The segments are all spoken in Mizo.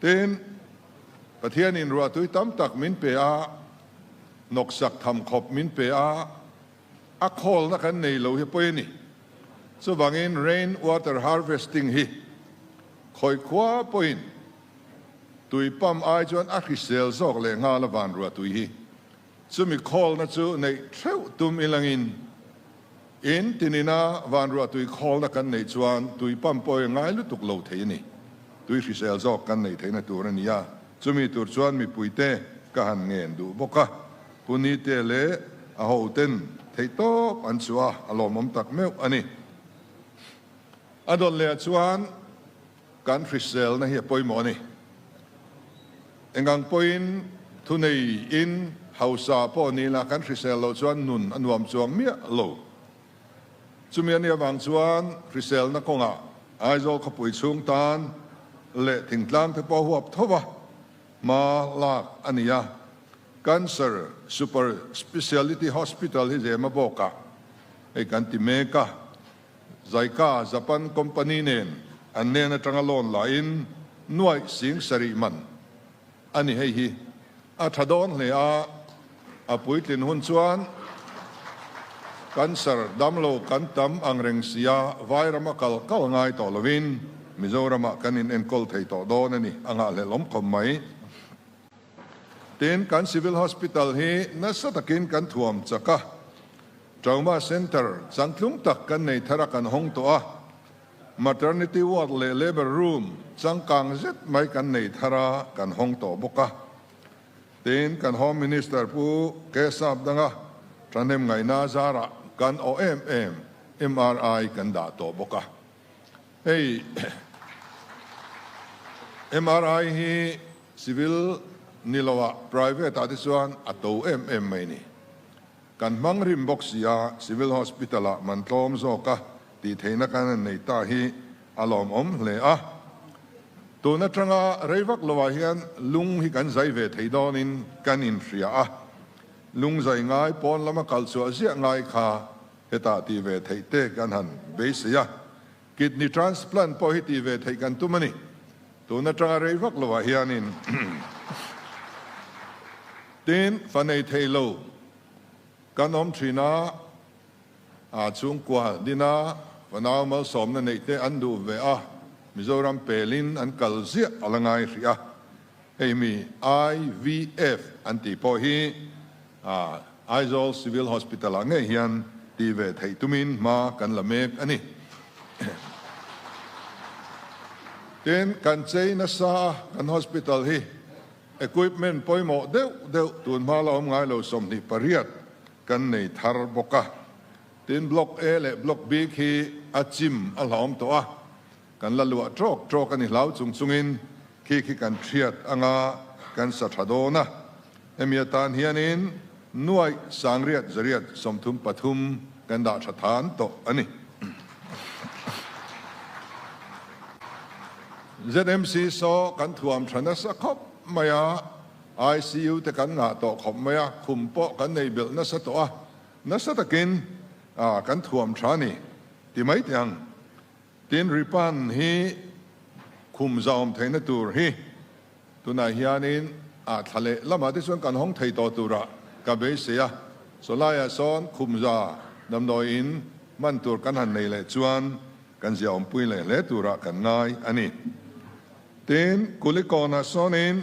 Tin, Pathianin ruahtui tam tak min pe a, hnawksak tham khawp min pe a, a khawlna kan nei lo hi pawi a ni. Chuvangin rain water harvesting hi khawi khua pawhin tui pump ai chuan a hrisel zawk leh nghal a van ruahtui hi. Chumi khawlna chu neih theuh tum ilangin in tinina van ruahtui khawlna kan neih chuan tui pump pawh hi ngai lutuk lo thei a ni. Tui hrisel zawk kan neih theihna tur a ni a, chumi tur chuan mipuite ka han ngen duh bawk a. Pu Nite leh a hoten theihtawp an chhuah a, a lawmawm tak meuh a ni. A dawt leh ah chuan kan hriselna hi a pawimawh a ni. Engang pawhin thunei in hausa pawh ni la kan hrisel loh chuan nun a nuam chuang miah lo. Chumi a nih avang chuan hriselna kawngah Aizawl khawpui chhung tan leh thingtlang te pawh huap tho va hma lak a ni a. Cancer Super Speciality Hospital hi Zema bawkah hei kan ti mek a, Zaica Japan company nen an nen atanga loan lahin nuaih sing sarih man a ni. Hei hi a tha dawn hle a, a puitlin hun chuan cancer damlo kan tam ang reng sia vairama kal kal ngai tawh lovin Mizoramah kan in enkawl thei tawh dawn a ni a nghahhlelh awm khawp mai. Tin, kan Civil Hospital hi nasa takin kan thuam chak a, Trauma Centre changtlung tak kan nei thar a kan hawng tawh a, Maternity Ward leh Labour Room changkang zet mai kan nei thar a kan hawng tawh bawk a. Tin, kan Home Minister Pu Kesap danga thahnem ngaihna zarah kan awh em em MRI kan dah tawh bawk a. Hei MRI hi civil ni lo ah private ah te chuan a to em em mai ni. Kan hmang rim bawk si a, civil hospital ah man tlawm zawk a tih theihna kan han nei ta hi a lawmawm hle a. Tun atanga rei vak lo ah hian lung hi kan zai ve thei dawnin kan inhria a, lung zai ngai pawn lama kal chhuah ziah ngai kha Hetah tih ve theih te kan han beisei a, kidney transplant pawh hi tih ve theih kan tum a ni. Tun atanga rei vak lovah hianin tin fa nei thei lo kan awm thin a, a chhungkua dina fanau malsawmna neih te an duh ve a, Mizoram pelin an kal ziah a la ngai hrih a. Hei mi IVF an tih pawh hi Aizawl Civil Hospital ah ngei hian tih ve theih tumin hma kan la mek a ni. Tin, kan chei nasa a kan hospital hi equipment pawimawh deuh deuh tun hma la awm ngai lo 28 kan nei thar bawk a. Tin, Block A leh Block B khi a chim a hlauhawm tawh a. Kan la luah trawk trawk a ni hlau chung chungin khi khi kan hriat anga kan sa tha dawn a. Hemi atan hianin nuaih sangriat zariat 33 kan dah tha than tawh a ni. ZMC saw kan thuam tha nasa khawp mai a, ICU te kan ngah tawh khawp mai a, khum pawh kan nei belh nasa tawh a, nasa takin kan thuam tha a ni ti mai teh ang. Tin, Ripan hi khum zaawm theihna tur hi tunah hianin a thla leh lamah te chuan kan hawng thei tawh turah ka beisei a. Sawlaiah sawn khum za damdawi in hman tur kan han nei leh chuan kan ziaawmpui leh hle turah kan ngai a ni. Tin, Kulikawnah sawnin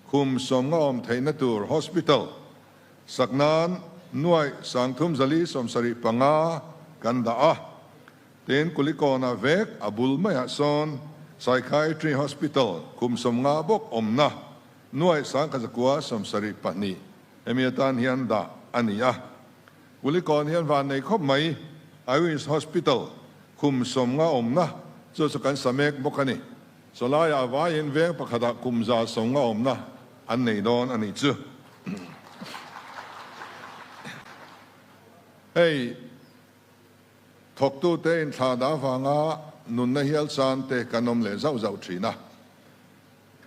khum sawmnga awm theihna tur hospital sak nan nuaih 3475 kan dah a. Tin, Kulikawnah vek a bul maiah sawn Psychiatry Hospital kum 50 bawk awmna nuaih 1172 hemi atan hian dah a ni a. Kulikawn hian van nei khawp mai Iwins Hospital kum 50 awmna chu chu kan sa mek bawk a ni. Sawlaiah a vaiin veng pakhatah kum 150 awmna an nei dawn a nih chu. Hei. Thawktute inthlah dah avanga nunna hial chan te kan awm leh zauh zauh thin a.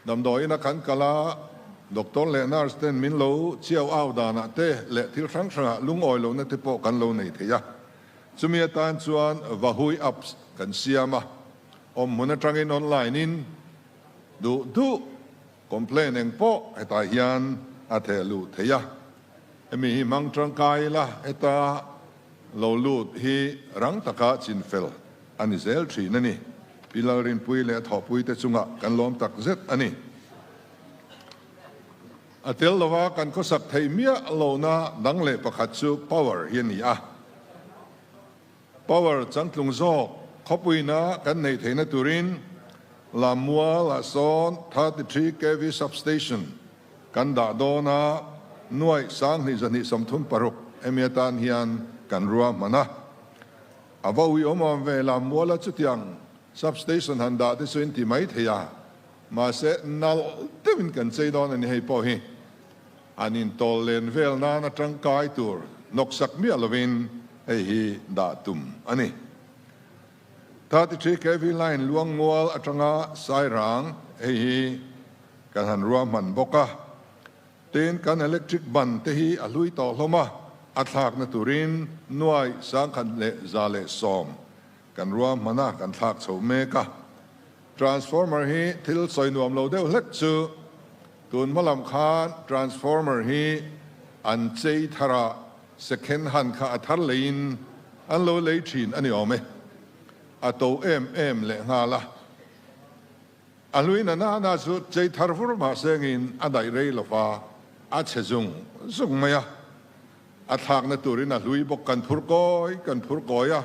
Damdawiin a kan kal a, doctor leh nurse ten min lo chiau au danah te leh thil hrang hrangah lungawi lohna te pawh kan lo nei thei a. Chumi atan chuan Vahui apps kan siam a, awm hmun atangin online in duh duh. Complaint eng pawh hetah hian a theh luh theih a, hemi hi hmang tangkai ila heta lo lut hi rang taka chinfel a ni zel thin a ni. Pi Lalrinpuii leh a thawhpuite chungah kan lawm tak zet a ni. A tel lova kan khawsak theih miah lohna dang leh pakhat chu power hi a ni a. Power changtlung zawk khawpuina kan neih theihna turin Lammual ah sawn 33 kv substation kan dah dawn a, nuaih sanghnih zahnih 36 hemi atan hian kan ruahman a. A va uiawm awm ve Lammuala chutiang substation han dah te chu in ti mai thei a, mahse nalh deuhin kan chei dawn a ni hei pawh hi. An intawl len vel nan a tangkai tur nawksak miah lovin hei hi dah tum a ni. 33 kv line Luangmual atanga Sairang hei hi kan han ruahman bawk a. Tin, kan electric ban te hi a hlui tawh hlawm a, a thlakna turin nuai 1110 kan ruahman a, kan thlak chho mek a. Transformer hi thil sawi nuam lo deuh hlek chu tun hma lam khan transformer hi an chei thar a, second hand kha a thar leiin an lo lei thin a ni awm e. A to em em leh nghal a. A hlui na na na chu chei thar vur mah sengin a daih rei lo va, a chhe zung zung mai a. A thlakna turin a hlui bawk kan phur kawi kan phur kawi a,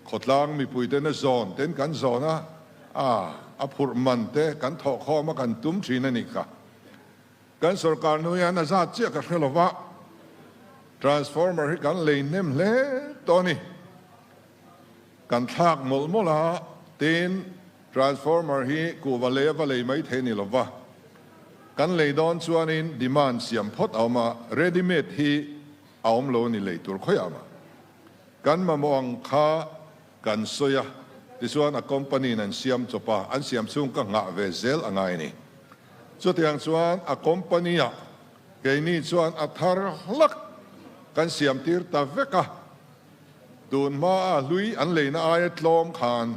khawtlang mipuiten a zawn ten kan zawn a, a a phurh man te kan thawh khawm a kan tum thin a nih kha. Kan sorkar hnu hian a zat chiah ka hre lova, transformer hi kan lei hnem hle tawh a ni. Kan thlak mawlh mawlh a, tin transformer hi kuhva lei a va lei mai thei a ni lova, kan lei dawn chuanin demand siam phawt a awm a, ready made hi a awm lo a ni lei tur khawiah mah. Kan mamawh ang kha kan sawi a, tichuan a company in an siam chawp a, an siam chhung ka nghah ve zel a ngai a ni. Chutiang chuan a company ah keini chuan a thar hlak kan siam tir ta vek a. Tun hmaa hlui an leina aia tlawm khan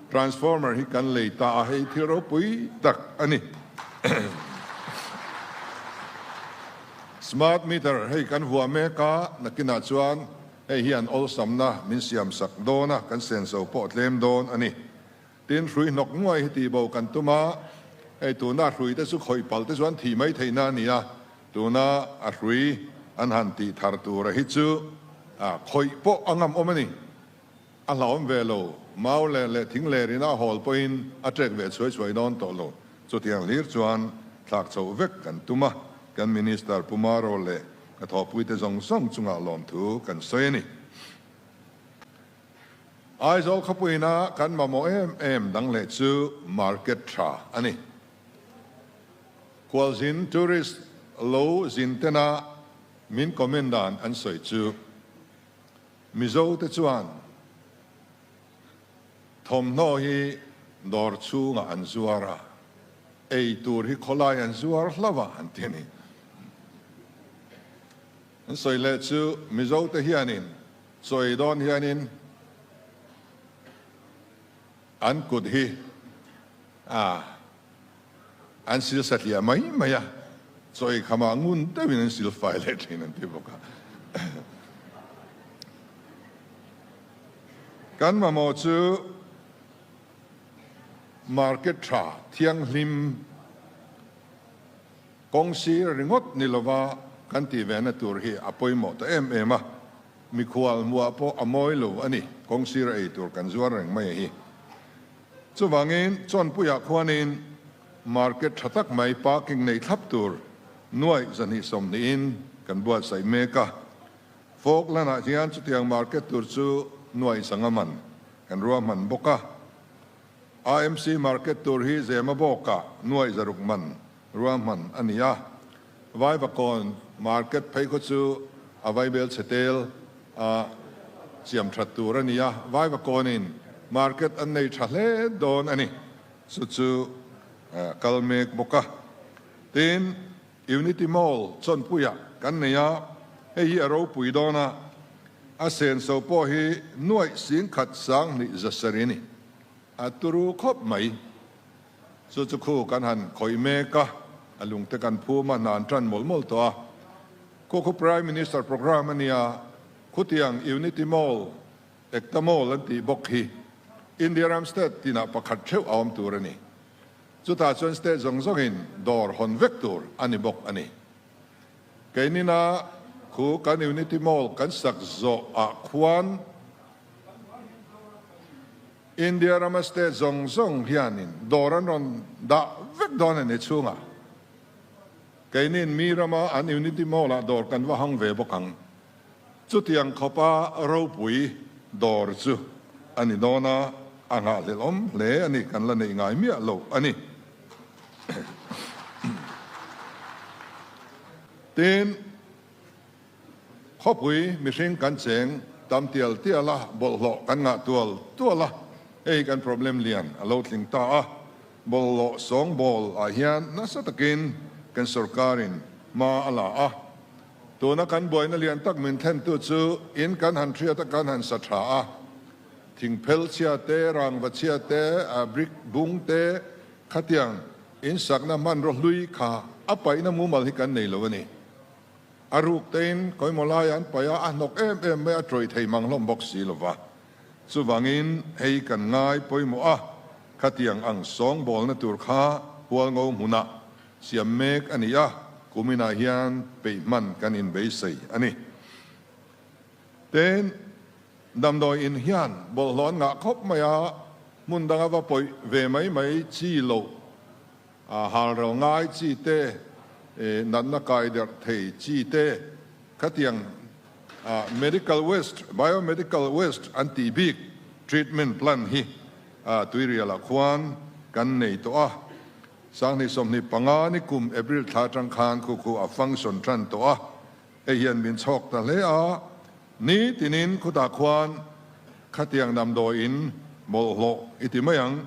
transformer hi kan lei ta a, hei thil ropui tak a ni. Smart meter hei kan vuah mek a, nakinah chuan hei hian awlsamna min siamsak dawn a, kan senso pawh tlem dawn a ni. Tin, hrui hnawk nguai hi tihbo kan tum a, hei tuna hrui te chu khawih palh te chuan thih mai theihna a ni a, tuna a hrui an han tih thar tura hi chu khawih pawh a ngam awm a ni. A hlauhawm ve lo, mau leh leh thing ler ina a hawl pawhin a trek ve chhuai chhuai dawn tawh lo. Chutiang hlir chuan thlak chhoh vek kan tum a, kan Minister Pu Maro leh ka thawhpuite zawng zawng chungah lawmthu kan sawi a ni. Aizawl khawpuina kan mamawh em em dang leh chu market tha a ni. Khualzin, tourist, lo zin tena min comment dan an sawi chu Mizo te chuan thawmhnaw hi dawr chhungah an zuar a, ei tur hi khawlai an zuar hlauh a an ti a ni. An sawi leh chu Mizo te hianin Chawi dawn hianin an kut hi a an sil satliah mai mai a, chawi khamah ngun deuhin an sil fai leh thin an ti bawk a. Kan mamawh chu market tha thianghlim kawng sir ringawt ni lova kan tih vehna tur hi a pawimawh ta em em a. Mikhual hmuah pawh a mawi lo a ni, kawng sira ei tur kan zuar reng mai a hi. Chuvangin Chawnpuiah khuanin market tha tak mai parking nei thlap tur nuaih 220 in kan buatsaih mek a. Falkland-ah hian chutiang market tur chu nuaih 500 man kan ruahman bawk a. AMC market tur hi Zema bawkah nuaih 600 man ruahman a ni a. Vaivakawn market phei khaw chu a vaibel chhe tel a siam that tur a ni a, Vaivakawnin market an nei tha hle dawn a ni. Chu chu kal mek bawk a. Tin, Unity Mall Chawnpuiah kan nei a, hei hi a ropui dawn a, a senso pawh hi nuaih 10,000 sanghnih zasarih a ni. A turu khawp mai. Chu chu khu kan han khawih mek a. A lungte kan phum a, hna an tan mawlh mawlh tawh a. Khu khu Prime Minister programme a nia, khutiang Unity Mall, Ekta Mall an tih bawk hi India ram state tinah pakhat theuh a awm tur a ni. Chutah chuan state zawng zawngin dawr hawn vek tur a ni bawk a ni. Keinina khu kan Unity Mall kan sak zawh ah khuan India rama state zawng zawng hianin dawr an rawn dah vek dawn a ni chhungah. Keinin mi rama an Unity Mall ah dawr kan va hang ve bawk ang. Chutiang khawpa ropui dawr chu a ni dawn a, a nghahhlelhawm hle a ni, kan la neih ngai miah lo a ni. Tin, khawpui mihring kan cheng tam tial tial a, bawlhhlawh kan ngah tual tual a, hei kan problem lian a lo tling ta a, bawlhhlawh sawngbawl ah hian nasa takin kan sorkarin hma a la a. Tuna kan buaina lian tak min thlentu chu in kan han hriat a kan han sa tha a, thingphel chhia te, rangva chhia te, brick bung te khatiang in sakna hmanraw hlui kha a paihna mumal hi kan nei lo a ni. A ruk tein kawimaw laia an paih a, a hnawk em em mai a tawih thei mang hlawm bawk si lova. Chuvangin hei kan ngai pawimawh a, khatiang ang sawngbawlna tur kha Hualngo hmunah Siam mek a ni a, kuminah hian peih hman kan inbeisei a ni. Tin, damdawi in hian bawlhhlawh an ngah khawp mai a, hmun danga va pawih ve mai mai chi loh, halral ngai chi te, natna kai derh thei chi te, khatiang medical waste, biomedical waste an tih bik treatment plant hi tuirialah khuan kan nei tawh a. 2025 ni kum April thla atang khan khu khu a function tan tawh a, hei hian min chhawk ta hle a, ni tinin khutah khuan khatiang damdawiin bawlhhlawh i ti mai ang,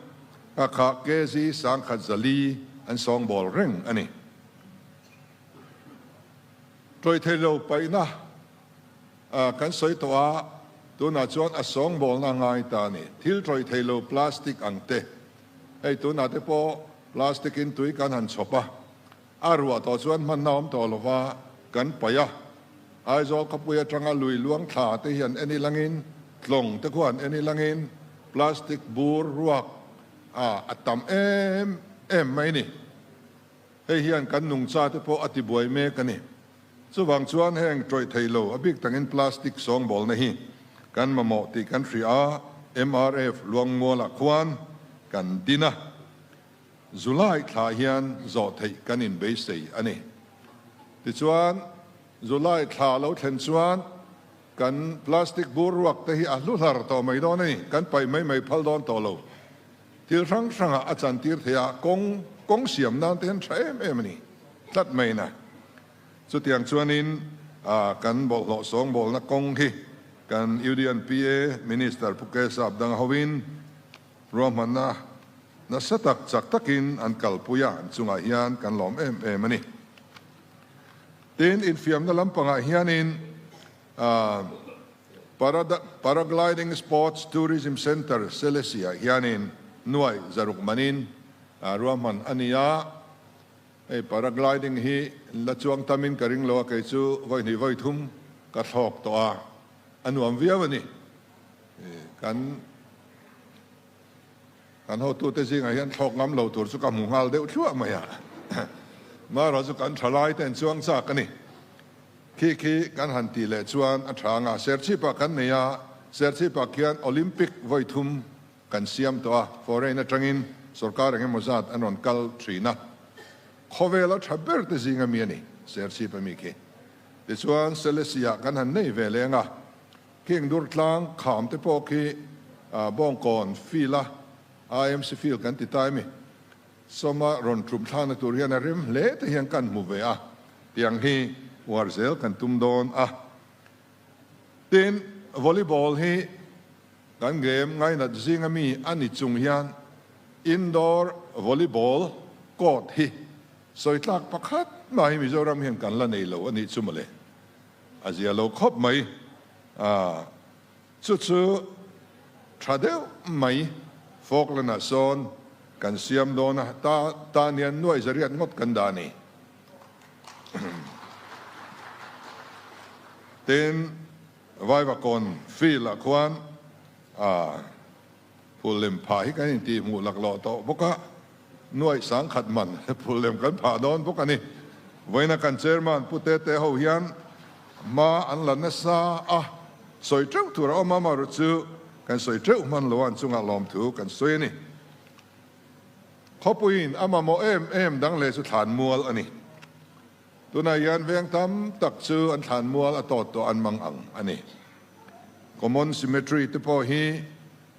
ka kha kg 1004 an sawngbawl reng a ni. Tawih theilo paihna kan sawi tawh a, tunah chuan a sawngbawlna ngai ta a ni, thil tawih theilo plastic ang te, Hei tunah te pawh plastic in tui kan han chhawp a, a ruah tawh chuan hmanna awm tawh lova kan paih a. Aizawl khawpui atanga lui luang thla te hian en ilangin, tlawng te khuan en ilangin plastic bur ruak a a tam em em mai ni. Hei hian kan nungcha te pawh a ti buai mek a ni. Chuvang chuan heng tawih thei lo, a bik takin plastic sawngbawlna hi kan mamawh tih kan hria a, MRF Luangmualah khuan kan din a, July thla hian zawh theih kan inbeisei a ni. Tichuan, July thla lo thlen chuan kan plastic bur ruak te hi a hlu hlar tawh mai dawn a ni, kan paih mai mai phal dawn tawh lo. Thil hrang hrangah a chantir thei a, kawng kawng siam nan te hian tha em em a ni tlat mai na. Chutiang chuanin kan bawlhhlawh sawngbawlna kawng hi kan UDNPA Minister Pu Kesap dang hovin ruahmanna nasa tak chak takin an kalpui a, an chungah hian kan lawm em em a ni. Tin, infiamna lampangah hianin Paragliding Sports Tourism Centre Selesih-ah hianin nuai zaruk manin ruahman a ni a. Hei paragliding hi la chuang tamin ka ring lo a, kei chu vawi hnih vawi thum ka thlawk tawh a, a nuam viau a ni. Kan kan hotute zingah hian thlawk ngam lo tur chu ka hmu nghal deuh thluah mai a, marawh chu kan thalai te an chuang chak a ni. Khi khi kan han tih leh chuan a tha anga Serchhip-ah kan nei a, Serchhip-ah khian Olympic vawi thum kan siam tawh a, foreign atangin sorkar eng emaw zat an rawn kal thin a, khawvela tha ber te zinga mi a ni Serchhip-a mi khi. Tichuan Selesih-ah kan han nei ve leng a, khing Durtlang kham te pawh khi Bawngkawn field-a IMC field kan ti ta emi? Sawma rawn tum thlakna tur hian a rem hle te hian kan hmu ve a, tiang hi uar zel kan tum dawn a. Tin, volleyball hi kan game ngainat zinga mi a ni chung hian indoor volleyball court hi sawi tlak pakhat mah hi Mizoram hian kan la nei lo a nih chu mawle. A zia lo khawp mai a. Chu chu tha deuh mai Falkland-ah sawn kan siam dawn a, ta ta nian nuai zariat ngawt kan dah a ni. Tin, Vaivakawn field ah khuan phul lem phah hi kan intih hmuh laklawh tawh bawk a, nuaih sangkhat man phul lem kan phah dawn bawk a ni. Vawiina kan chairman Pu Tete ho hian hma an la nasa a, sawi teuh tur a awm a, amaherawhchu chu kan sawi teuh hman lo a, an chungah lawmthu kan sawi a ni. Khawpuiin a mamawh em em dang leh chu thlanmual a ni. Tunah hian veng tam tak chu an thlanmual a tawt tawh an mang ang a ni. Common Cemetery te pawh hi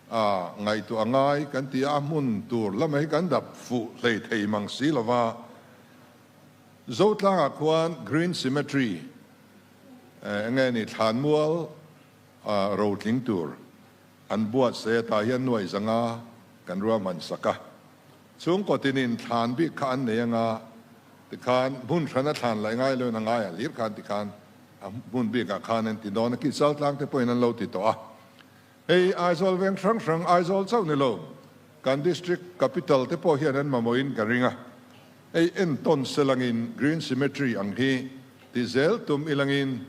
a ngaihtuah a ngai kan ti a, a hmun tur lamah hi kan dap fuh hlei thei mang si lo va. Zotlangah khuan Green Cemetery eng nge ni thlanmual rotling tur an buatsaih a, tah hian nuaih zanga kan ruahman sak a. Chhungkaw tinin thlan bik kha an nei anga tikhan hmun hrana thlan laih ngai loin a ngai a hlir khan tikhan a hmun bikah khan an ti dawn a, ki chal tlang te pawhin an lo ti tawh a. Hei Aizawl veng hrang hrang Aizawl chauh ni lo kan district capital te pawh hian an mamawhin ka ring a. Hei entawn selangin Green Cemetery ang hi ti zel tum ilangin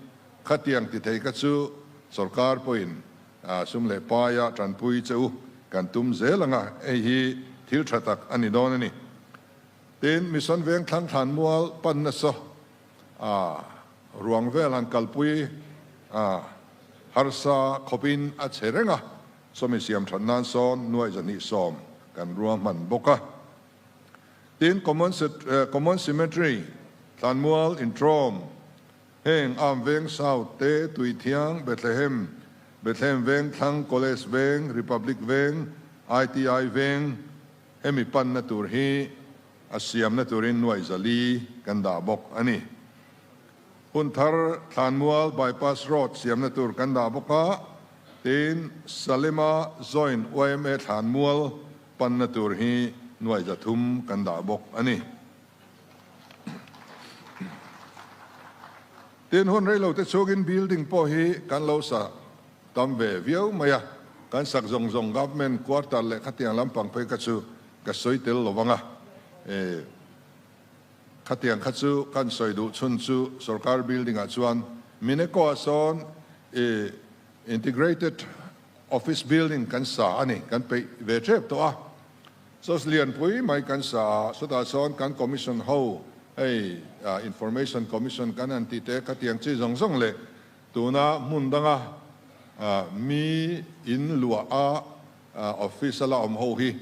khatiang ti thei kha chu sorkar pawhin Sum leh paia tanpui che u kan tum zel anga hei hi thil tha tak a ni dawn a ni. Tin, Mission Veng thlang thlan mual pan nasa a ruang vel han kalpui a harsa khawpin a che reng a, sawmi siam that nan sawn nuaih 210 kan ruahman bawk a. Tin, Common Cemetery thlanmual intrawm Heng Arm Veng South te, Tuithiang, Bethlehem, Bethlehem Veng Thlang, College Veng, Republic Veng, ITI Veng, hemi panna tur hi a siamna turin nuaih 400 kan dah bawk a ni. Hun thar Thlanmual Bypass Road siamna tur kan dah bawk a, tin Salima Joint yma Thlanmual panna tur hi nuaih 300 kan dah bawk a ni. Tin, hun rei lo te chhungin building pawh hi kan lo sa tam ve viau mai a, kan sak zawng zawng government quarter leh khatiang lampang phei kha chu ka sawi tel lo vang a, e khatiang kha chu kan sawi duh chhun chu sorkar building ah chuan Mineco ah sawn e integrated office building kan sa a ni, kan peih ve tep tawh a. Sos lianpui mai kan sa a, sawtah sawn kan commission ho hei information commission kan han tih te khatiang chi zawng zawng leh tuna hmun danga mi in luah a office a la awm ho hi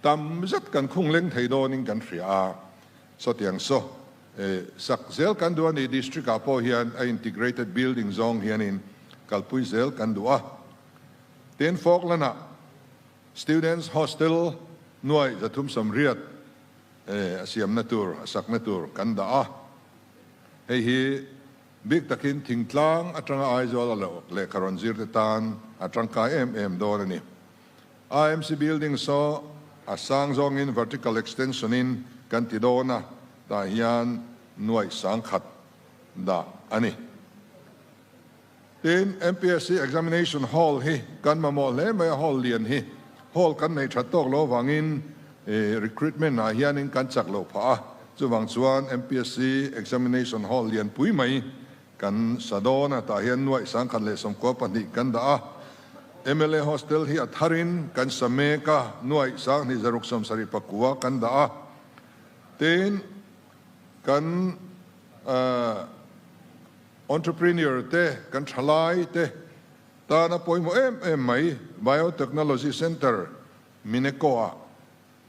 tam zet kan khung leng thei dawnin kan hria a, sawtiang saw sak zel kan duh a ni. District ah pawh hian a integrated building zawng hianin kalpui zel kan duh a, tin Falkland ah Students Hostel nuaih 380 a siamna tur, a sakna tur kan dah a. Hei hi bik takin thingtlang atanga Aizawl a loh lehkha rawn zir te tan a tangkai em em dawn a ni. IMC building saw a sang zawngin vertical extension in kan ti dawn a, tah hian nuaih 10,000 dah a ni. Tin, MPSC Examination Hall hi kan mamawh hle mai a, hall lian hi hall kan neih that tawk lo avangin recruitment ah hianin kan chak loh phah a, chuvang chuan MPSC Examination Hall lian pui mai kan sa dawn a, tah hian nuaih 1092 kan dah a. Mla Hostel hi a tharin kan sa mek a, nuaih 2679 kan dah a. Tin, kan Entrepreneur te, kan thalai te tana pawimawh em em mai Biotechnology Centre Mineco ah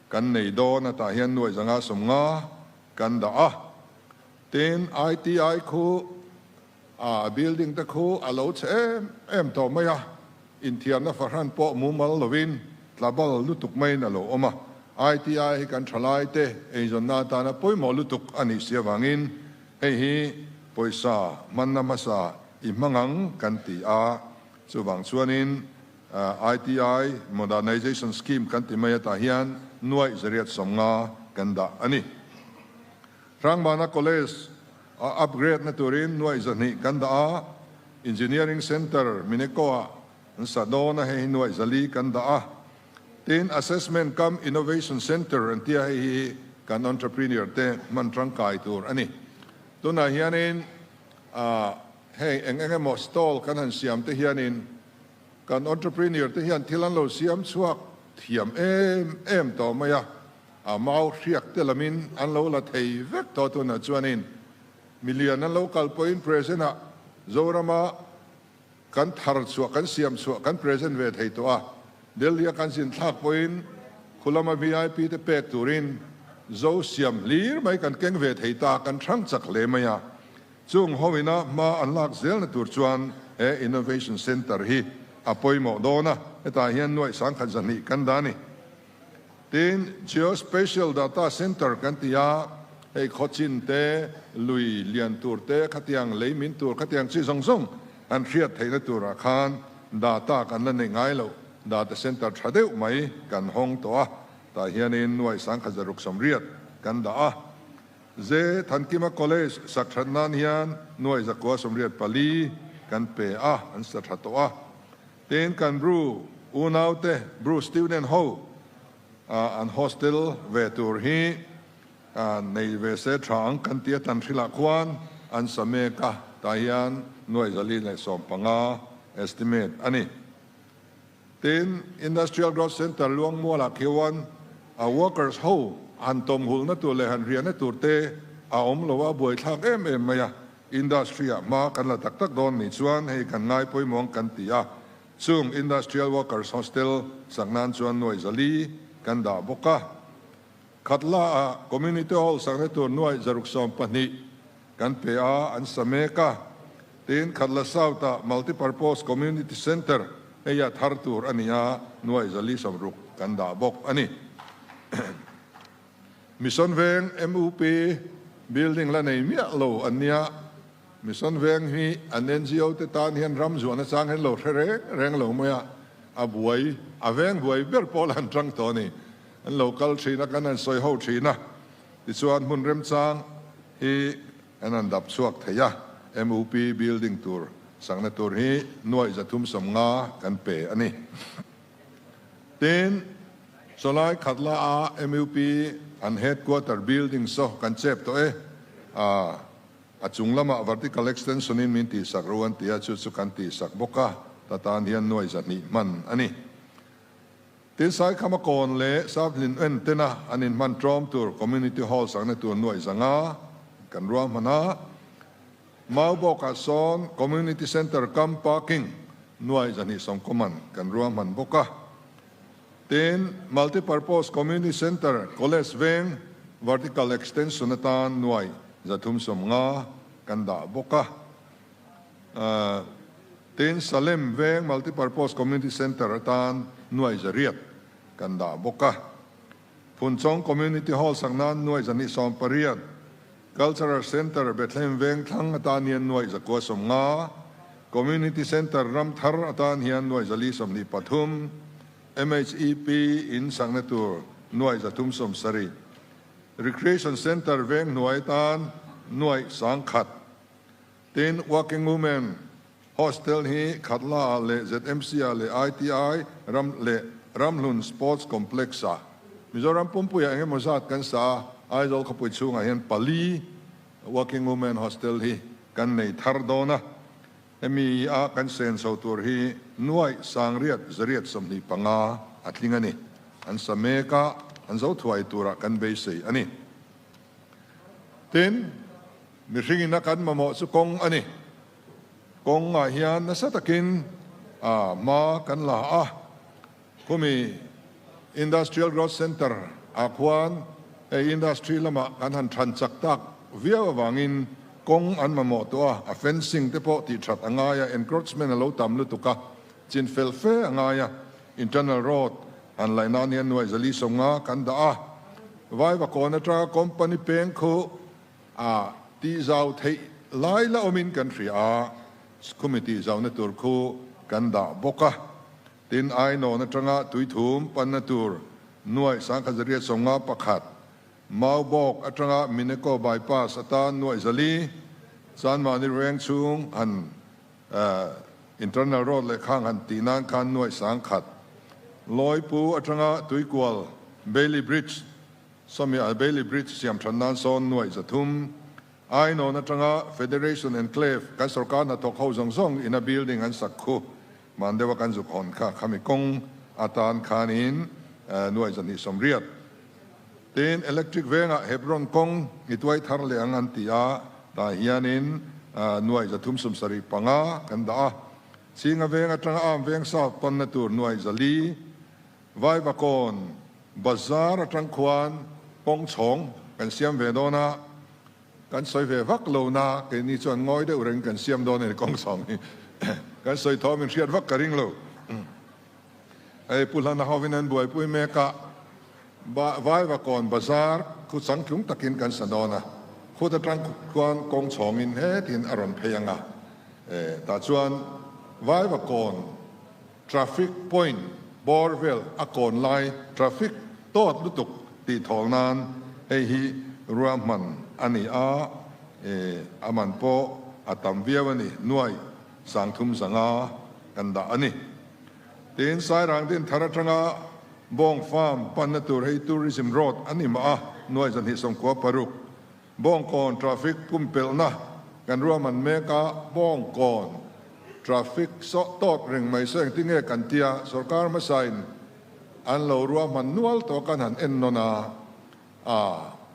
kan nei dawn a, tah hian nuaih 550 kan dah a. Tin, ITI khu a building te khu a lo chhe em em tawh mai a, inthiarna fahran pawh mumal lovin tlabal lutuk maiin a lo awm a. ITI hi kan thalai te eizawnna atana pawimawh lutuk a nih si avangin Hei hi pawisa hmanna hmasa i hmang ang kan ti a, chuvang chuanin ITI Modernization Scheme kan ti mai atah hian nuaih 850 kan dah a ni. Hrangbana College a upgrade na turin nuaih 200 kan dah a, Engineering Centre Mineco ah an sa dawn a, hei hi nuaih 400 kan dah a. Tin, Assessment cum Innovation Centre an tia hei hi kan entrepreneur te hman tangkai tur a ni. Tunah hianin heng eng eng emaw stall kan han siam te hianin kan entrepreneur te hian thil an lo siam chhuak thiam em em tawh mai a, a mau hriak te lamin an lo la thei vek tawh tunah chuanin milian an lo kal pawhin present ah Zorama kan thar chhuah kan siam chhuah kan present ve thei tawh a, Delhi a kan zin thlak pawhin khulama vip te pek turin Zo siam hlir mai kan keng ve thei ta kan hrang chak hle mai a, chung ho ina hma an lak zelna tur chuan he Innovation Centre hi a pawimawh dawn a, hetah hian nuaih sangkhat zahnih kan dah a ni. Tin, Geospatial Data Centre kan ti a, hei khawchin te, lui lian tur te, khatiang lei min tur, khatiang chi zawng zawng an hriat theihna turah khan data kan la neih ngai loh data centre tha deuh mai kan hawng tawh a, tah hianin nuaih sangkhat zaruk sawmriat kan dah a. Ze Thankima College sak that nan hian nuaih zakua 84 kan pe a, an sa tha tawh a. Tin, kan Bru unaute, Bru student ho an hostel ve tur hi nei ve se tha ang kan tia tan hrilah khuan an sa mek a, tah hian nuaih 415 estimate a ni. Tin, Industrial Growth Centre Luangmualah khian a workers ho han tawmhulna tur leh han riahna tur te a awm lo a, buaithlak em em mai a. Industry ah hma kan la tak tak dawn nih chuan hei kan ngai pawimawh ang kan ti a, chung Industrial Workers Hostel sak nan chuan nuaih 400 kan dah bawk a. Khatla ah Community Hall sakna tur nuaih 612 kan pe a, an sa mek a. Tin, Khatla South ah Multipurpose Community Centre hei a thar tur a ni a, nuaih 460 kan dah bawk a ni. Mission Veng MUP building la nei miah lo an nia. Mission Veng hi an NGO te tan hian ram zuahna chang hian lo hre reng reng lo mai a, a buai, a veng buai ber pawh la an tang tawh a ni. An lo kal thin a, kan han sawi ho thin a, tichuan hmun remchang hi an han dap chhuak thei a, MUP building tur sakna tur hi nuaih 350 kan pe a ni. Tin, chawlai khatla a MUP an headquarter building saw kan chep tawh e, a a chung lamah vertical extension in min tihsak ro an ti a, chu chu kan tihsak bawk a, ta tan hian nuaih 200 hman a ni. Tin, Saikhama kawn leh Savlin en tena an inhman tlawm tur community hall sakna tur nuaih 500 kan ruahman a. Mau bawkah sawn Community Centre cum Parking nuai 220 man kan ruahman bawk a. Tin, Multipurpose Community Centre College Veng vertical extension atan nuai 350 kan dah bawk a. Tin, Salem Veng Multipurpose Community Centre atan nuai 800 kan dah bawk a. Phunchawng Community Hall sak nan nuai 280, Cultural Centre Bethlehem Vengthlang atan hian nuaih 950, Community Centre Ramthar atan hian nuaih 423, MHEP in sakna tur nuaih 370, Recreation Centre Venghnuai atan nuaih 1000. Tin, Working Women Hostel hi Khatla ah leh ZMC ah leh ITI ram leh Ramhlun Sports Complex ah Mizoram pumpuiah eng emaw zat kan sa a, Aizawl khawpui chhungah hian pali Working Women Hostel hi kan nei thar dawn a, hemi a kan senso tur hi nuaih 9825 a tling a ni. An sa mek a, an zo thuai turah kan beisei a ni. Tin, mihringin a kan mamawh chu kawng a ni. Kawngah hian nasa takin a hma kan la a, khumi Industrial Growth Centre ah khuan hei industry lamah kan han than chak tak viau avangin kawng an mamawh tawh a, a fencing te pawh tih that a ngai a, encroachment a lo tam lutuk a, chin fel fe a ngai a, internal road han laih nan hian nuaih 450 kan dah a, Vaivakawn atanga company peng khu A tihzau theih lai la awmin kan hria a, khumi tihzauna tur khu kan dah bawk a. Tin, Ainawn atanga Tuithum panna tur nuaih 1851, Maubawk atanga Mineko bypass atan nuaih 400, Chanmahni reng chhung han internal road leh khang han tih nan khan nuaih 1000, Lawipu atanga Tuikual Bailey Bridge, Sawmi a Bailey Bridge siam than nan sawn nuaih 300. Ainawn atanga Federation Enclave kan sorkar hnathawk ho zawng zawng ina building an sak khu man deuha kan zuk hawn kha khami kawng atan khanin nuai 280. Tin, Electric vengah Hebron kawng i tuai thar leh ang an ti a, tah hianin nuai 375 kan dah a. Chhinga veng atanga Am veng South panna tur nuai 400, Vaivakawn Bazar atang khuan kawng chhawng kan siam ve dawn a, kan sawi ve vak lo na, keini chuan ngawi deuh reng kan siam dawn a ni kawng chhawng hi kan sawi thawm in hriat vak ka ring lo. Hei Pu Hlana hovin an buaipui mek a, Vaivakawn Bazar khu changtlung takin kan sa dawn a, khut atang khuan kawng chhawngin hetin a rawn phei ang a, tah chuan Vaivakawn Traffic point bawr vel a kawn lai traffic tawt lutuk tih thawl nan hei hi ruahman a ni a, a man pawh a tam viau a ni, nuai 350 kan dah a ni. Tin, Sairang din thar atanga Bawng Farm panna tur hei Tourism Road a ni mah a, nuai 296. Bawngkawn traffic pumpelhna kan ruahman mek a, Bawngkawn traffic sawh tawt reng mai saw engtin nge kan tia sorkar hmasain an lo ruahman nual tawh kan han en nawn a, a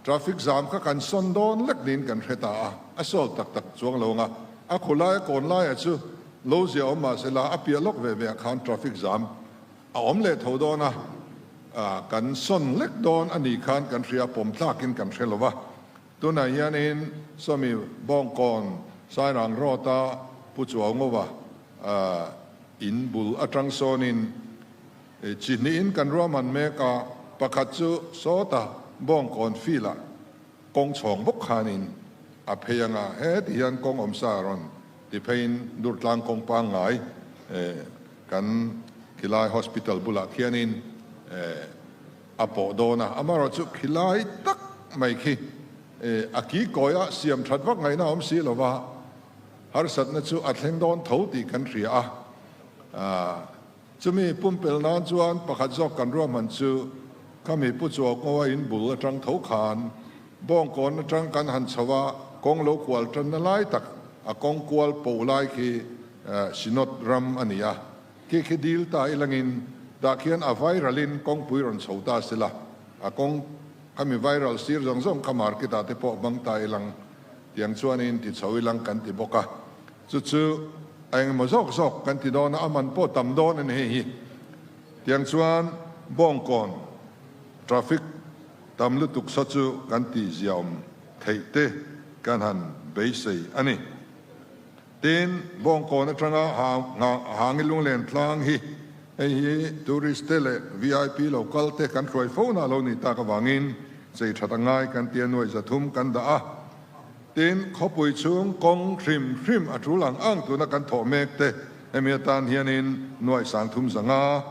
traffic zam kha kan sawn dawn lek niin kan hre ta a, a sawl tak tak chuang lo ang a, a khulai a kawn laia chu lo zia awm mahse la a piah lawk ve ve ah khan traffic zam A awm leh tho dawn a, kan sawn lek dawn a nih khan kan hria, pawm tlakin kan hre lo va. Tunah hianin Sawmi Bawngkawn Sairang Road-a Pu Chuaungova in bul atang sawnin chi hnihin kan ruahman mek a, pakhat chu sawta Bawngkawn field-ah kawng chhawng bawk khanin a phei ang a, heti hian kawng awmsa rawn ti pheiin Durtlang kawng pangngai kan khilai hospital bulah khianin a pawh dawn a, amaherawhchu khilai tak mai khi a ki kawia siam that vak ngaihna a awm si lova, harsatna chu a thleng dawn tho tih kan hria a. Chumi pumpelh nan chuan pakhat zawk kan ruahman chu khami Pu Chuaukawa in bul atang tho khan Bawngkawn atang kan han chho a, kawng lo kual tanna lai tak a kawng kual po lai khi Synod ram a ni a, khi khi dil ta ilangin tah khian a viral in kawngpui rawn chho ta sila, a kawng khami viral sir zawng zawng kha market ah te pawh hmang ta ilang tiang chuanin ti chho ilang kan ti bawk a. Chu chu a engemaw zawk zawk kan ti dawn a, a man pawh tam dawn a ni hei hi. Tiang chuan Bawngkawn traffic tam lutuk saw chu kan tih ziaawm theih te kan han beisei a ni. Tin, Bawngkawn atanga Hangi Lunglen tlang hi hei hi tourist te leh vip lo kal te kan hruai fo na lo nih tak avangin chei that a ngai kan tia nuai 300 kan dah a. Tin, khawpui chhung kawng hrim hrim a tul ang ang tuna kan thawh mek te hemi atan hianin nuai 350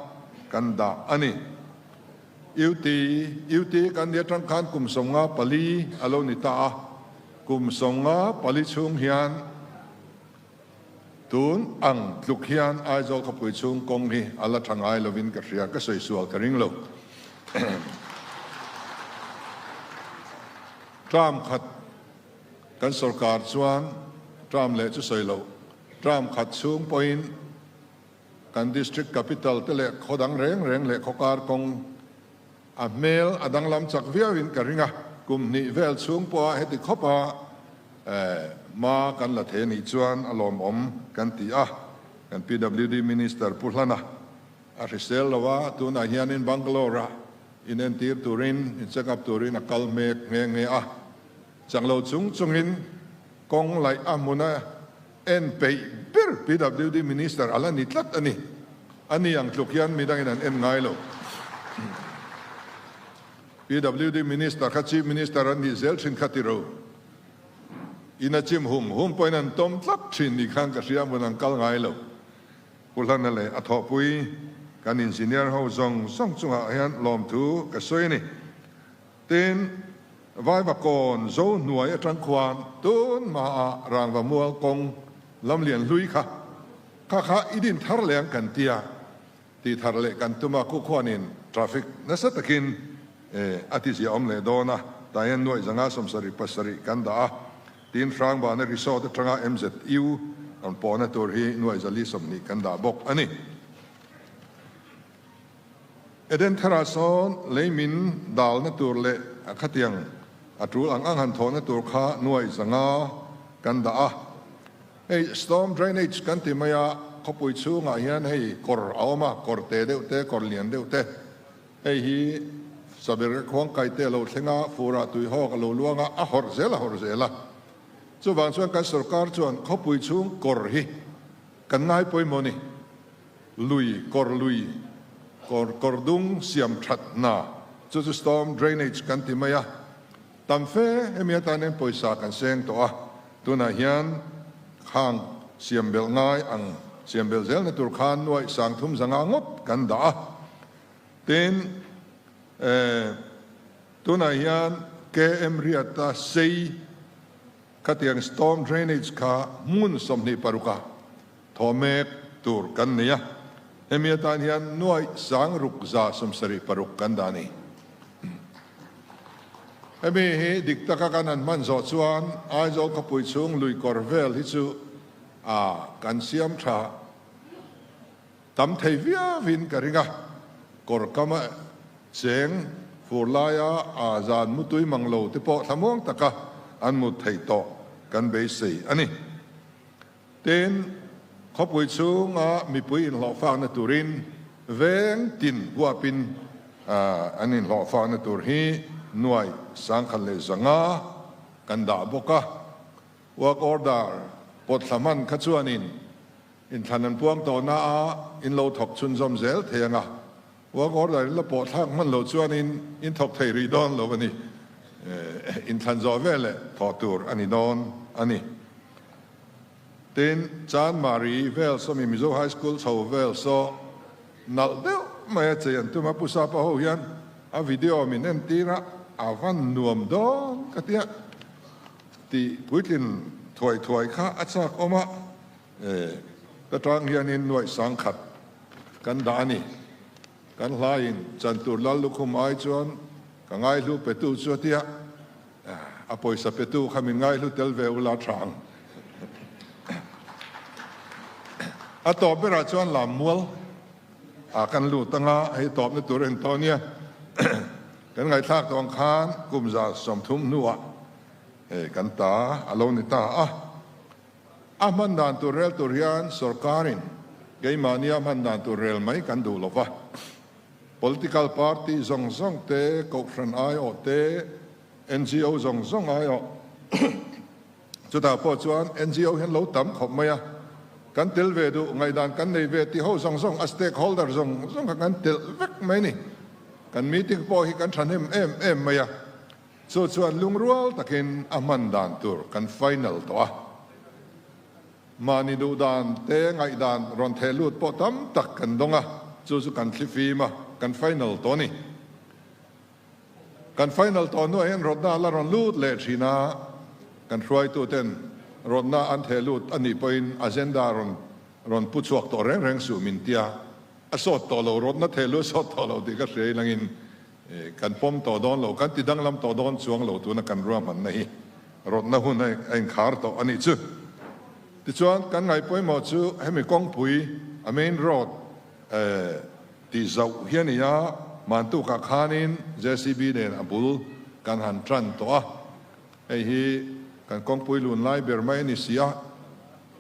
kan dah a ni. UT, UT kan ni atang khan kum 54 a lo ni ta a, kum 54 chhung hian tun ang tluk hian Aizawl khawpui chhung kawng hi a la tha ngai lovin ka hria, ka sawi sual ka ring lo. Term khat kan sorkar chuan term leh chu sawi loh, term khat chhung pawhin kan district capital te leh khaw dang reng reng leh khaw kar kawng a hmel a danglam chak viauin ka ring a, kum hnih vel chhung pawha heti khawpa hma kan la thei anih chuan a lawmawm kan ti a, kan PWD Minister Pu Hlana a hrisel lo a, tunah hianin Bangalore-a inentir turin, in check up turin a kal hmek nghe nghe a, changlo chung chungin kawng laih a hmuna en peih ber PWD Minister a la ni tlat a ni. A ni ang tluk hian midangin an en ngai lo. PWD Minister kha Chief Minister an nih zel thin kha ti ro. In a chim hum hum pawhin an tawm tlat thin ni khan ka hria hmun an kal ngai lo. Pu Hlana leh a thawhpui kan engineer ho zawng zawng chungah hian lawmthu ka sawi a ni. Tin, Vaivakawn zo hnuai atang khuan tun hmaah Rangva mual kawng lamlian hlui kha kha kha i din thar leh ang kan tia, tih thar leh kan tum a, khu khuanin traffic nasa takin a tizia awm leh dawn a, tah hian nuaih 577 kan dah a. Tin, Hrangbana Resort atanga MZU rawn pawhna tur hi nuai 420 kan dah bawk a ni. Eden tharah sawn lei min dalna tur leh a khatiang a tul ang ang han thawhna tur kha nuai 500 kan dah a. Hei storm drainage kan ti mai a, khawpui chhungah hian hei kawr a awm a, kawr te deuh te, kawr lian deuh te. Hei hi Saber ka khuang kai te a lo thleng a, furah tuihawk a lo luang a, a hawrh zel a hawrh zel a. Chuvang chuan kan sorkar chuan khawpui chhung kawr hi kan ngai pawimawh a ni. Lui, kawr lui, kawr kawr dung siam that hna chu chu storm drainage kan ti mai a. Tam fe hemi atan hian pawisa kan seng tawh a, tunah hian khang siam belh ngai ang siam belh zelna tur khan nuaih 350 ngawt kan dah a. Tin, tunah hian KM Riata sei khatiang storm drainage kha hmun 26 a thaw mek tur kan nei a, hemi atan hian nuaih 6676 kan dah a ni. Hemi hi dik taka kan han hman zawh chuan Aizawl khawpui chhung lui kawr vel hi chu a kan siam tha tam thei viauin ka ring a, kawr kama cheng fur laia a zan mutui mang lo te pawh thlamuang taka an mut theih tawh kan beisei a ni. Tin, khawpui chhunga mipui inhlawhfakna turin veng tin huapin an inhlawhfakna tur hi nuai 1100 kan dah bawk a. Work order pawt thla hman kha chuanin inthlan an puang tawhna a in lo thawk chhunzawm zel thei ang a. Work order in la pawh thlak hman lo chuanin in thawk thei rih dawn lo a ni. Inthlan zawh veleh thawh tur a ni dawn a ni. Tin, Chanmari vel saw mi Mizo High School chho vel saw nalh deuh mai a chei an tum a, Pu Sapa ho hian a video min entir a, a van nuam dawn ka tia tih puitlin thuai thuai kha a chak awm a, ka tang hianin nuaih 10,000 kan dah a ni. Kan hlaiin chantur lal lukhum ai chuan ka ngaihlu petu chu a tia. A pawisa petu kha min ngaihlu tel ve ula tha ang. A tawp berah chuan lam mual ah kan lut anga hei tawpna tur en tawh ania. Kan ngaihthlak tawh ang khan kum 130 hnuah hei kan ta a lo ni ta a. A hman dan tur rel tur hian sorkarin keimahnia hman dan tur rel mai kan duh lova. Political party zawng zawng te, kohhran aiawh te, NGO zawng zawng aiawh chutah pawh chuan NGO hian lo tam khawp mai a, kan tel ve duh, ngaihdan kan nei ve tih ho zawng zawng, a stakeholder zawng zawng kha kan telh vek mai ni. Kan meeting pawh hi kan thahnem em em mai a, chu chuan lungrual takin a hman dan tur kan final tawh a. Mahni duh dan te ngaihdan rawn theh lut pawh tam tak kan dawng a, chu chu kan thlifim a, kan final tawh a ni. Kan final tawh hnuah hian rawtna a la rawn lut leh thin a, kan hruaituten rawtna an theh lut a nih pawhin agenda rawn rawn pu chhuak tawh reng reng suh min tia, a sawt tawh lo, rawtna theh lut a sawt tawh lo tih ka hria ilangin kan pawm tawh dawn lo, kan ti danglam tawh dawn chuang lo tuna kan ruahmanna hi. Rawtna hun a inkhar tawh a nih chu. Tichuan, kan ngaih pawimawh chu hemi kawngpui, a main road, tih zauh hi a ni a, Mantukah khanin JCB nen a bul kan han tan tawh a. Hei hi kan kawngpui lun lai ber mai a ni si a,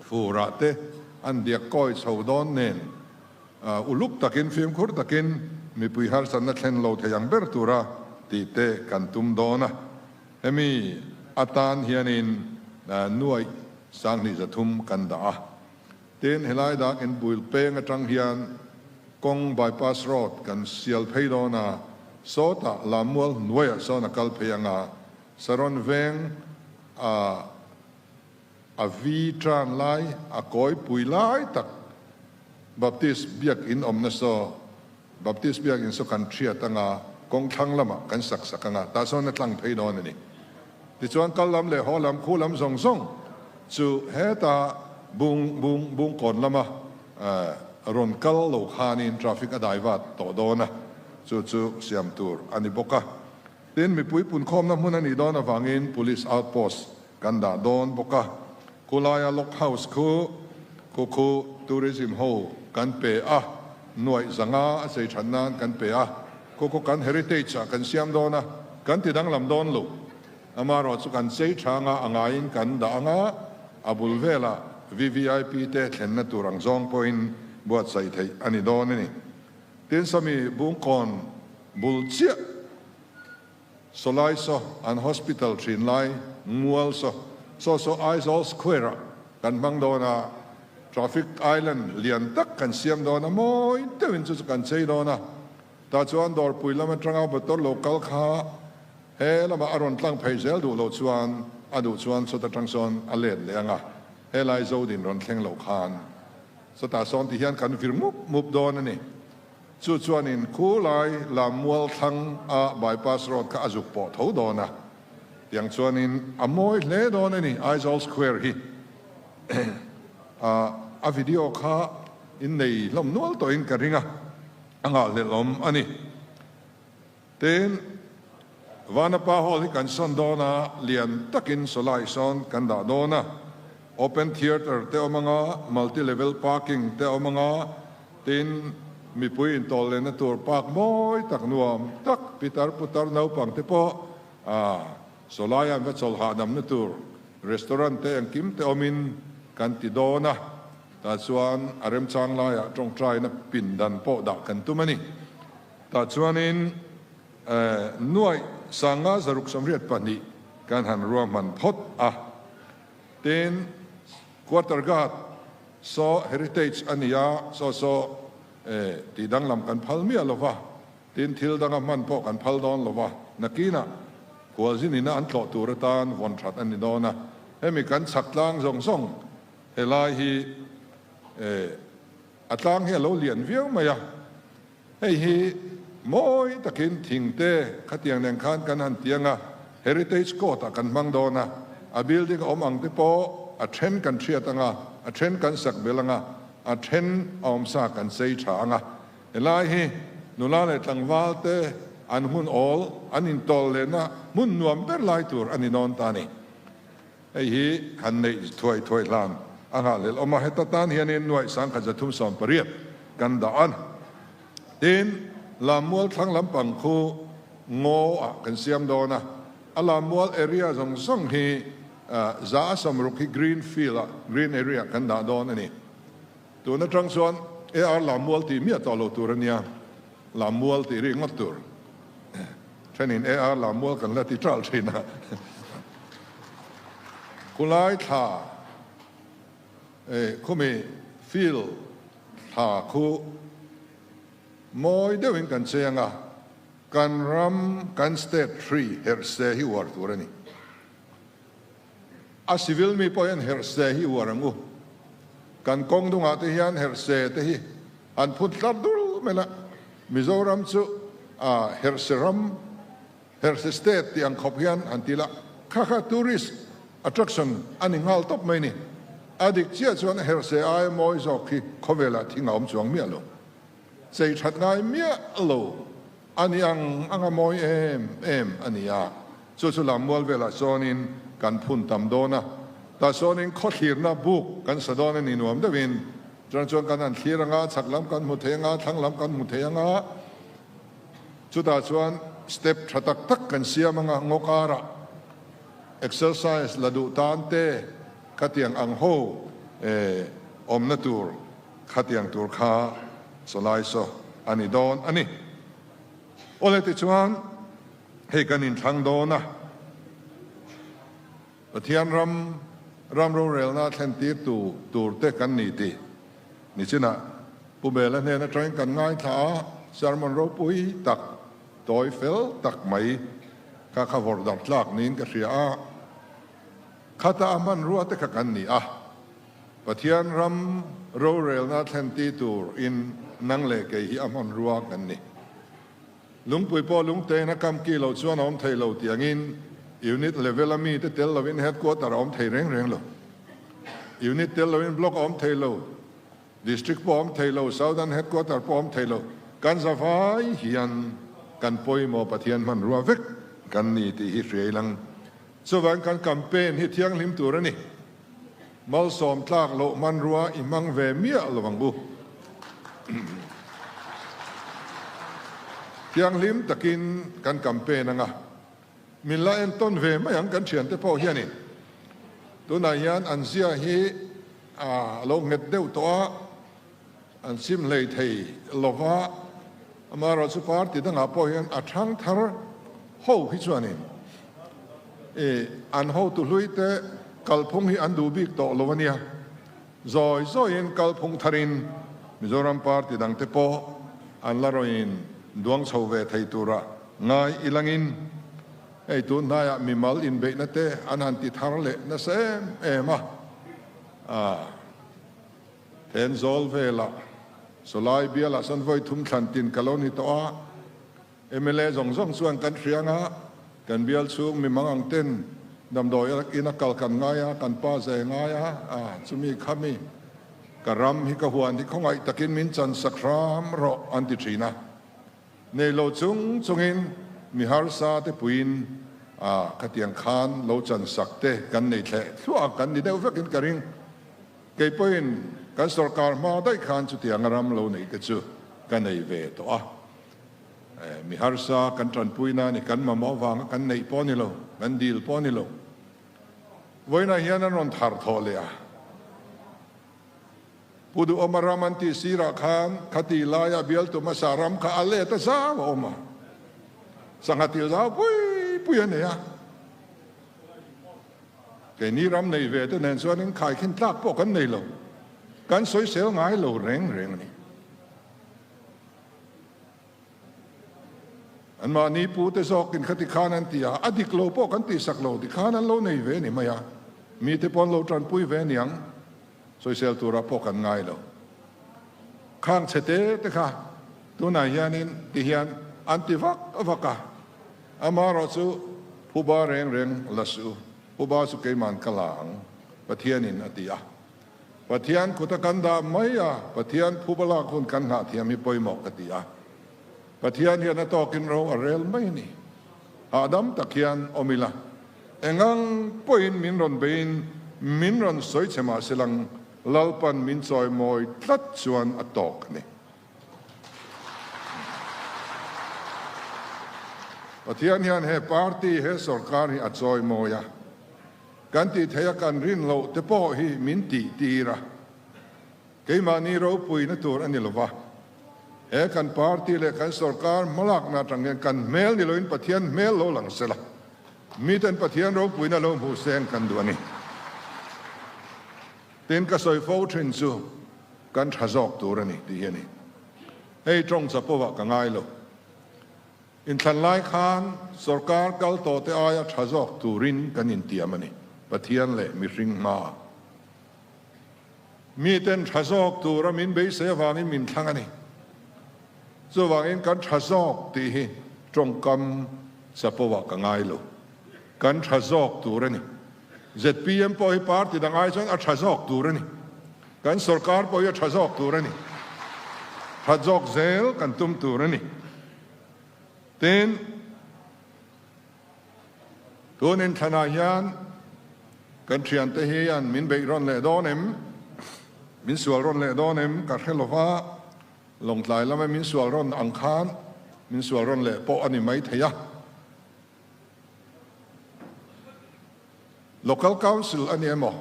furah te an diak kawi chho dawn nen uluk takin fimkhur takin mipui harsatna thlen lo thei ang ber tura tih te kan tum dawn a. Hemi atan hianin nuaih 2300 kan dah a. Tin, helai dak inbuil peng atang hian kawng bypass road kan sial phei dawn a, sawtah Lammual hnuaiah sawn a kal phei ang a, Saron veng a a vi tan lai a kawi pui lai tak Baptist biakin awmna saw Baptist biakin saw kan thiat anga kawng thlang lamah kan sak sak anga tah sawn a tlang phei dawn a ni. Tichuan kal lam leh haw lam khu lam zawng zawng chu heta bung bung bungkawn lama rawn kal lo khanin traffic a dai vat tawh dawn a, chu chu siam tur a ni bawk a. Tin, mipui punkhawmna hmun a nih dawn avangin Police outpost. kan dah dawn bawk a. Khulaia Log House khu khu khu tourism ho kan pe a, nuaih 500 a chei that nan kan pe a, khu khu kan heritage ah kan siam dawn a, kan ti danglam dawn lo. Amaherawh chu kan chei tha anga a ngaiin kan dah anga, a bul velah VVIP te thlenna tur ang zawng pawhin buatsaih theih a ni dawn a ni. Tin sawmi Bungkawn bul chiah Sawlai saw an hospital thin lai Mual saw saw saw Aizawl Square ah kan hmang dawn a, traffic island lian tak kan siam dawn a, mawi deuhin chu chu kan chei dawn a, tah chuan dawrpui lam atanga motor lo kal kha he lamah a rawn tlang phei zel duh loh chuan a duh chuan sawta tang sawn a let leh ang a, helai Zodin rawn thleng loh khan sawtah sawn ti hian kan vir mup mup dawn a ni. Chu chuanin khulai Lammual thlang a bypass road kha a zuk pawh tho dawn a, tiang chuanin a mawi hle dawn a ni Aizawl Square hi. A video kha in nei hlawm nual tawhin ka ring a, a nghahhlelh awm a ni. Tin, Vanapa Hall hi kan sawn dawn a, lian takin sawlai sawn kan dah dawn a. Open Theatre te awm anga, Multi Level Parking te awm anga, tin, mipui intawl lehna tur park mawi tak nuam tak pitar putar naupang te pawh sawlai an va chawl hahdamna tur restaurant te engkim te awmin kan ti dawn a. Tah chuan a remchang laiah tawngtaina pindan pawh dah kan tum a ni. Tah chuanin nuaih sanga 682 kan han ruahman phawt a. Tin, Quarter Guard saw heritage a ni a, saw saw tih danglam kan phal miah lo va, tin thil danga hman pawh kan phal dawn lo va, nakinah khualzin ina an tlawh tur atan vawn that a ni dawn a. Hemi kan chhak tlang zawng zawng helai hi a tlang hi a lo lian viau mai a. Hei hi mawi takin thing te khatiang nen khan kan han tiang a, Heritage Court ah kan hmang dawn a, a building awm ang te pawh a then kan hriat ang a, a then kan sak bel ang a, a then a awmsa kan chei tha ang a. Helai hi nula leh tlangval te an hun awl, an intawl lehna hmun nuam ber lai tur a ni dawn ta a ni. Hei hi han neih thuai thuai hlan a nghahhlelh awm a, heta tan hianin nuaih 1380 kan dah a. Tin, Lammual thlang lampang khu ngaw ah kan siam dawn a, a Lammual area zawng zawng hi 160 hi green field ah, green area kan dah dawn a ni. Tun atang chuan AR Lammual tih miah tawh lo tur a nia, Lammual tih rik ngawt tur. Thenin AR Lammual kan la ti ṭalh ṭhin a. Khulai thla khumi field thla khu mawi deuhin kan cheng a, kan ram kan state tree herh se hi uar tur a ni. A civil mi pawh hian herh se hi uar ang u. Kan kawng dungah te hian herh se te hi an phut tlar dul mai la. Mizoram chu a herh se ram, herh se state tih ang khawp hian han ti la, kha kha tourist attraction a ni nghal tawp mai ni. A dik chiah chuan herh se aia mawi zawk hi khawvelah thing a awm chuang miah lo. Chei that ngai miah lo. A ni ang ang a mawi em em a ni a, chu chu Lammual velah sawnin kan phun tam dawn a, tah sawnin khawthlirna buk kan sa dawn a ni nuam deuhin, chuan chuan kan han thlir ang a, chhak lam kan hmu thei ang a, thlang lam kan hmu thei ang a, chutah chuan step tha tak tak kan siam ang a, ngaw karah exercise la duh tan te khatiang ang ho awmna tur. Khatiang tur kha sawlai saw a ni dawn a ni. Awle tichuan hei kan inthlang dawn a, Pathian ram ram rorelna thlen tir tu tur te kan ni tih nichinah Pu Bela hnen atangin kan ngaithla a, sermon ropui tak, tawi fel tak mai kha kha vawrh darh tlak niin ka hria a, khata a hmanrua te kha kan ni a. Pathian ram rorelna thlen ti tur in nang leh kei hi a hmanrua kan ni. Lungpui pawh lungtein a kam ki lo chuan a awm thei lo tiangin unit level a mi te tel lovin headquarter a awm thei reng reng lo. Unit tel lovin block a awm thei lo, district pawh a awm thei lo, southern headquarter pawh a awm thei lo. Kan zavai hian kan pawimawh Pathian hmanrua vek kan ni tih hi hria ilang. Chuvang kan campaign hi thianghlim tur a ni. Malsawm tlak loh hmanrua i hmang ve miah lo ang u. Thianghlim takin kan campaign anga min la entawn ve mai ang kan thiante pawh hianin tunah hian an zia hi a lo nghet deuh tawh a, an sim hlei thei lova, amaherawhchu party dangah pawh hian a thang thar ho hi chuanin i an hotu hlui te kalphung hi an duh bik tawh lo a nia. Zawi zawiin kalphung tharin Mizoram party dangte pawh an la rawn duang chho ve thei tura ngai ilangin hei tun hnaiah mimal inbeihna te an han ti thar leh nasa em em a. Thenzawl velah Sawlai bialah sawn vawi thum thlan tin ka lo ni tawh a, mla zawng zawng chuan kan hriang a, kan bial chhung mi mang ang ten damdawi in a kal kan ngai a, kan pa zai ngai a, a chumi khami ka ram hi ka huan hi khawngaih takin min chan sak hram rawh an ti thin a. Nei lo chung chungin mi harsa te puiin a khatiang khan lo chan sak te kan nei thleh thluah a, kan ni deuh vekin ka ring. Kei pawhin kan sorkar hma daih khan chutianga ram lo neih te chu ka nei ve tawh a. Mi harsa kan tanpuina a ni, kan mamawh vanga kan neih pawh a ni lo, kan dil pawh a ni lo. Vawiinah hian an rawn thar thawh leh a. Pu Duhawma ram an tih sirah khan khati laia bialtu hmasa ram kha a let a zau a awm a, sangha til zau pui pui a nei a. Keini ram nei ve te nen chuanin khaikhin tlak pawh kan nei lo, kan sawisel ngai lo reng reng a ni. Anmahni pu te zawkin khati khan an ti a, a dik lo pawh kan tihsak lo tikhan an lo nei ve a ni mai a, mite pawh an lo tanpui ve aniang, sawisel turah pawh kan ngai lo. Khang chhe te te kha tunah hianin tihian an ti vak vak a, Amaherawhchu, phuba reng reng la suh u, phuba chu keiman ka la ang, Pathianin a ti a. Pathian kut a kan dah mai a, Pathian phuba lak hun kan nghah thiam hi pawimawh ka ti a. Pathian hian a tawkin ro a rel mai a ni. Hahdam tak hian awm ila, engang pawhin min rawn beiin min rawn sawi che mah silang Lalpan min chawimawi tlat chuan a tawk a ni. Pathian hian he party, he sorkar hi a chawi mawi a, kan tih theih a kan rin loh te pawh hi min tih tir a, keimahni ropuina tur a ni lo va, he kan party leh kan sorkar hmalakna atang hian kan hmel ni loin Pathian hmel lo lang se la, miten Pathian ropuina lo hmuh seng kan duh a ni. Tin, ka sawi fo thin chu kan tha zawk tur a ni tih hi a ni. Hei tawng chapo ah ka ngai lo. Inthlan lai khan sorkar kal tawh te aia tha zawk turin kan intiam a ni, Pathian leh mihring hmaah. Miten tha zawk tura min beisei avangin min thlang a ni. Chuvangin kan tha zawk tih hi tawngkam chapo ah ka ngai lo. Kan tha zawk tur a ni. Zpm pawh hi party dang ai chuan a tha zawk tur a ni. Kan sorkar pawh hi a tha zawk tur a ni. That zawk zel kan tum tur a ni. Tin, tun inthlanah hian kan thiante hian min beih rawn leh dawn em, min sual rawn leh dawn em ka hre lova, Lawngtlai lama min sual rawn ang khan min sual rawn leh pawh a ni maithei a. Local Council a ni emaw,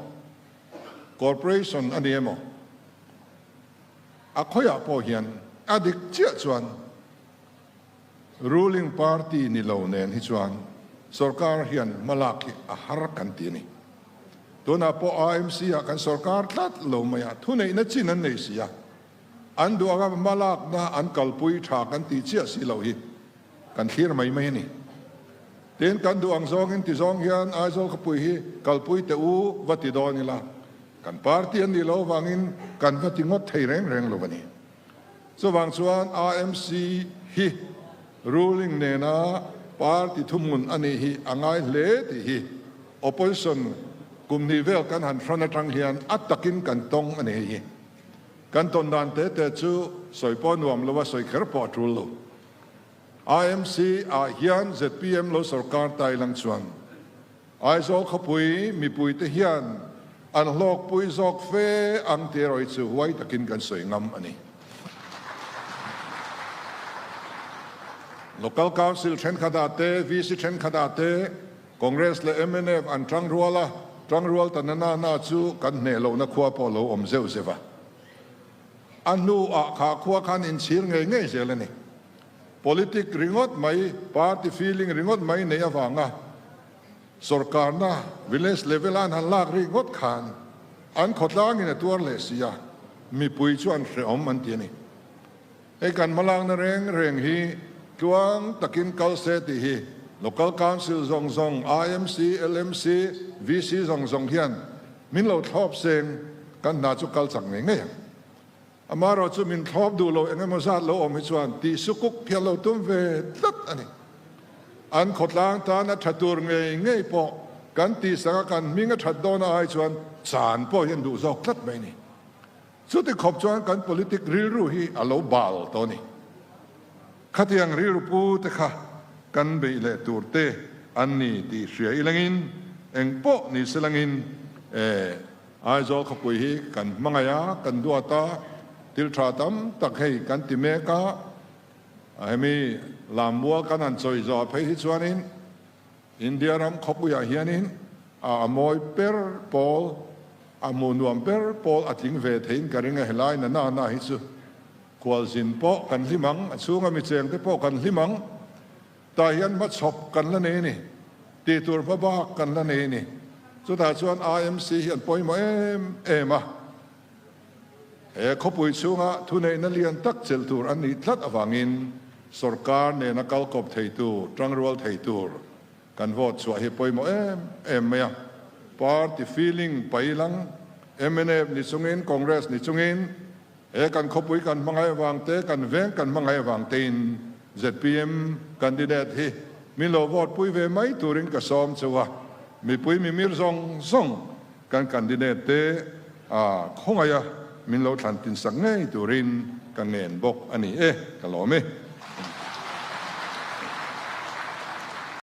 Corporation a ni emaw, a khawiah pawh hian a dik chiah chuan ruling party ni lo nen hi chuan sorkar hian hmalak hi a har kan ti a ni. Tunah pawh AMC ah kan sorkar tlat lo mai a, thuneihna chin an nei si a, an duh anga hmalakna an kalpui tha kan tih chiah si loh hi. Kan thlir mai mai a ni. Tin, kan duh ang zawngin ti zawng hian Aizawl khawpui hi kalpui teh u va ti dawn ila, kan party an nih loh avangin kan va ti ngawt thei reng reng lo a ni. Chuvang chuan AMC hi ruling nena party thuhmun a nih hi a ngai hle tih hi opposition kum hnih vel kan han hran atang hian a takin kan tawng a ni hei hi. Kan tawn dan te te chu sawi pawh nuam lo a, sawi kher pawh a tul lo. AMC ah hian zpm lo sorkar ta ilang chuan. Aizawl khawpui mipuite hian an hlawkpui zawk fe ang tih erawh hi chu huai takin kan sawi ngam a ni. Local Council thenkhatah te, VC thenkhatah te Congress leh mnf an tangrual a, tangrual ta na na na chu kan hneh lohna khua pawh lo awm zeuh zeuh a. A hnuah kha khua khan inchhir ngei ngei zel a ni. Politic ringawt mai, party feeling ringawt mai neih avanga sorkarna village level a an han lak ringawt khan an khawtlangin a tuar leh si a, mipui chuan hrehawm an ti a ni. Hei kan hmalakna reng reng hi tluang takin kal se tih hi Local Council zawng zawng, IMC, LMC, VC zawng zawng hian min lo thlawp seng kan hna chu kal chak ngei ngei ang. Amaherawh chu min thlawp duh lo eng emaw zat lo awm hi chuan tih sukuk phian lo tum ve tlat a ni. An khawtlang tan a tha tur ngei ngei pawh kan tihsak a kan hming a that dawn a ai chuan chan pawh hi an duh zawk tlat mai a ni. Chuti khawp chuan kan politic rilru hi a lo bal tawh a ni. Khatiang rilru pu te kha kan beih leh tur te an ni tih hria ilangin eng pawh ni se langin e Aizawl khawpui hi kan hmangaih a, kan duat a, thil tha tam tak hei kan ti mek a, hemi lammual kan han chawi zawh phei hi chuanin India ram khawpuiah hianin a mawi ber pawl, a hmuh nuam ber pawl a tling ve theiin ka ring a, helai na na na hi chu khualzin pawh kan hlim ang, a chhunga mi chengte pawh kan hlim ang, tah hian hmachhawp kan la nei a ni, tih tur hma bak kan la nei a ni. Chutah chuan IMC hi an pawimawh em em a, he khawpui chhunga thuneihna lian tak chelh tur an nih tlat avangin sorkar nena kal kawp thei tur, tangrual thei tur kan vote chhuah hi pawimawh em em mai a. Party feeling pailang, mnf ni chungin, Congress ni chungin he kan khawpui kan hmangaih avang te, kan veng kan hmangaih avang tein zpm candidate hi min lo vote pui ve mai turin ka sawm cheu a, mipui mimir zawng zawng Kan candidate te a khawngaih a, min lo thlan tin sak ngei turin ka ngen bawk a ni e, ka lawm e.